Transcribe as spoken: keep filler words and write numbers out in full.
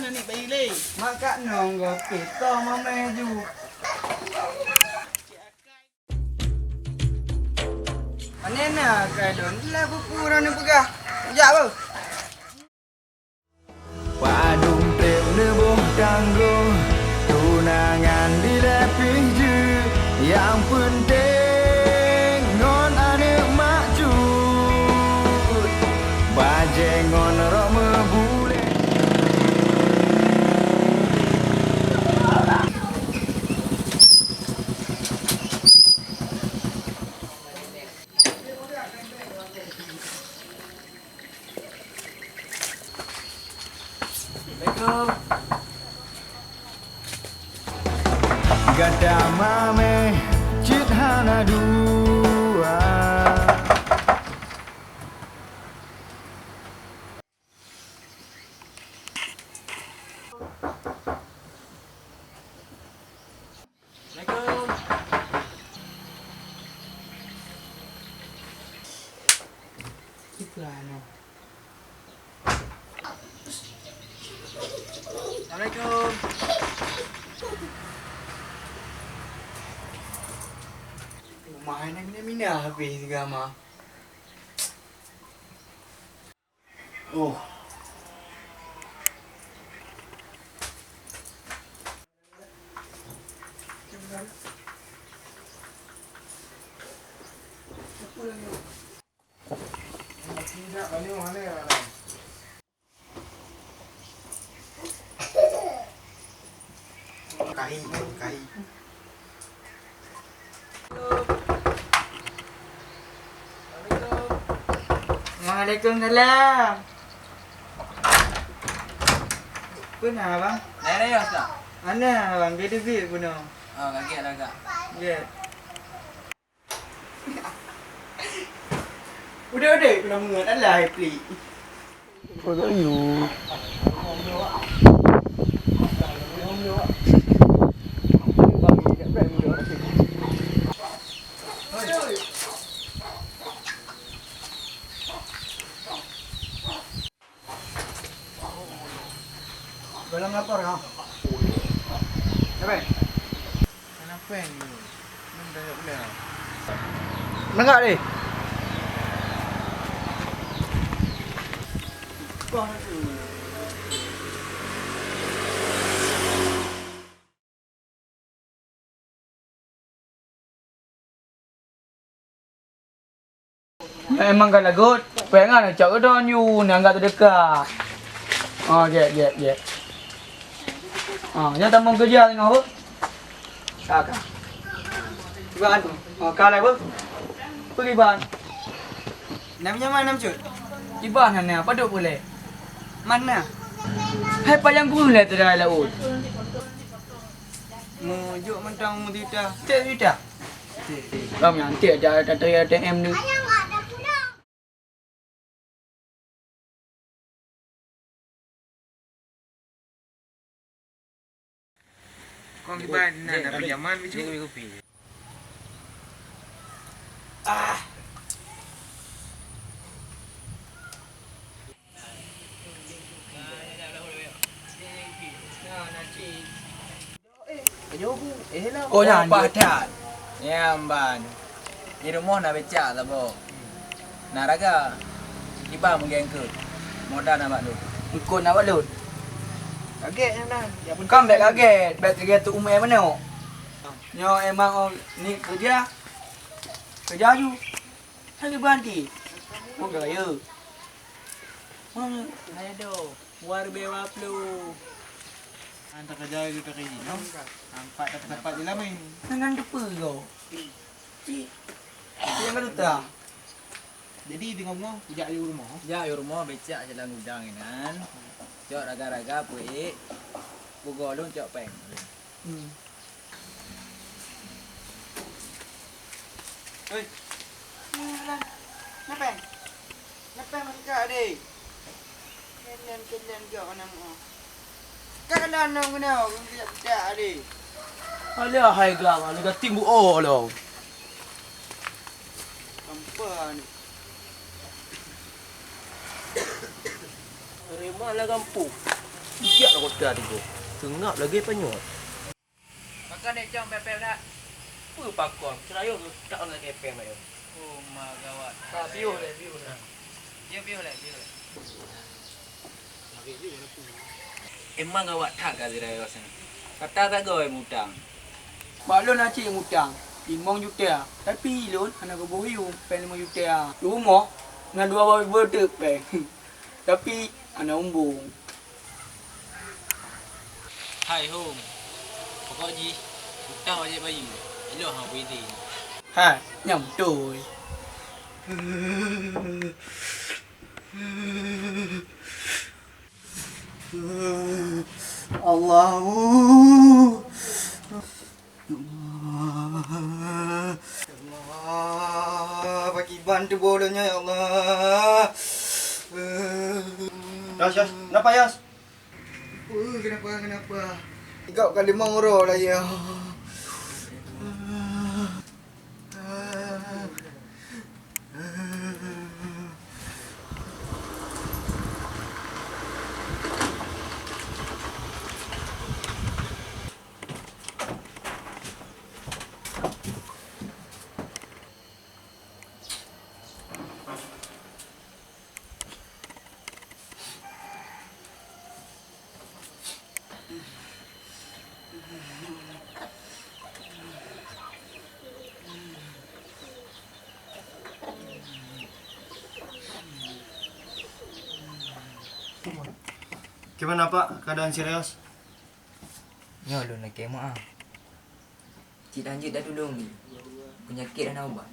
Aneuk bayi lé. Mak kak nong gopi toh mamai ju. Pane na akai lôn, lah peue-peue droeneuh peugah. Jak beuh. Padum treb neuboh tanggong, tunangan dilèe pih jeuet. Nyang peunteng ngon aneuk mak cut, bajèe ngon rok meubulèe. Assalamualaikum. Gata mamèh cit hana dua. Assalamualaikum. Assalamualaikum. Rumah ni mina-mina habéh siga ma. Oh. Kahi, kahi. Waalaikumsalam. Peue na, Bang? Nai raya, Ustaz. Ana, Bang, gede-gede bunoe. Oh, kaget lah, Kak. Gét. Udeh-udeh keunoe meungon, alah, hai Pli. Dalam lapor, ha? Siapa? Kenapa ni? Belum dah boleh. Dengar ni. Nyan emang ka lagot, péng nyan cok keudroe nyoe, nyan ka teudeukah. Oh, jép, jép, jép. Oh, nyan tamong keureuja teungoh, Bu. Ka, ka. Kiban tu. Oh, ka lé, Bu. Peue kiban? Nam nyoe mana, Cut? Kiban hana, padub ulée. Mana? Hai payang gureueng lé teurai laôt. Meujok mantong meudita. Cek dita. Cek. Bang, nyan cek dah, dah, dah A T M ni. Kong kiban na, na pinjaman bicu. Ah. Oh, nyan, pakat. Nyan ban. Di rumoh na becak saboh. Na raga. Kiban meugengkeut. Modal na bak lôn. Eungkôt na bak lôn. Kagét nyan na. Kan bèk kagét, bèk kagét tu umé meunoe. Nyoe emang ôn ni keureuja. Keureuja ju. Hai keubanti. Peugah ya. Mana? Hai do. War bewa plu. Anta kerja kita kayak gini, no? Nampak tempat-tempat di lama ini. Dengan depa kau. Cik. Yang kata tak? Jadi tengok mau, jak di rumah. Jak di rumah, becak jalan udang inan. Cok raga-raga puik. Bugolong cok peng. Hmm. Hei. Napa? Napa meuka deh? Kenen-kenen gak mana mau? Kak kena nong kena, aku tidak tidak deh. Alah hai gam, alah gatim bu oh lo. Kampan. Remah lah gampông. Ijak lah kota tiga. Seungap lagèe panyöt. Pakon ék cong pèpèm that? Peue pakon? Seurayoh tak ngon kepeng ayo. Oh, ma gawat. Ha, piôh lé, piôh lé. Piôh, piôh lé, piôh lé. Emang gawat that ka Seurayoh nyan. Kata sagoe mutang. Bak lôn aci mutang limong juta, tapi lôn hana kuboh yum péng limong juta. Rumoh na dua boh teuk péng, tapi hana umbong. Hai hom, pokok jih utang wajéb bayeue, ilôn hana kuidin. Hai, nyan beutôi. Allahu. Allah, pakiban tuboh ulôn nyoe, ya Allah. Yas, Yas, kenapa, Yas? Uh, kenapa, kenapa? Igap ka limong uroe lah, ya. Gimana, Pak, keadaan si Rayos? Nyoe lôn lakèe meu'ah. Cit hanjeuet tatulông jih, peunyakét hana ubat.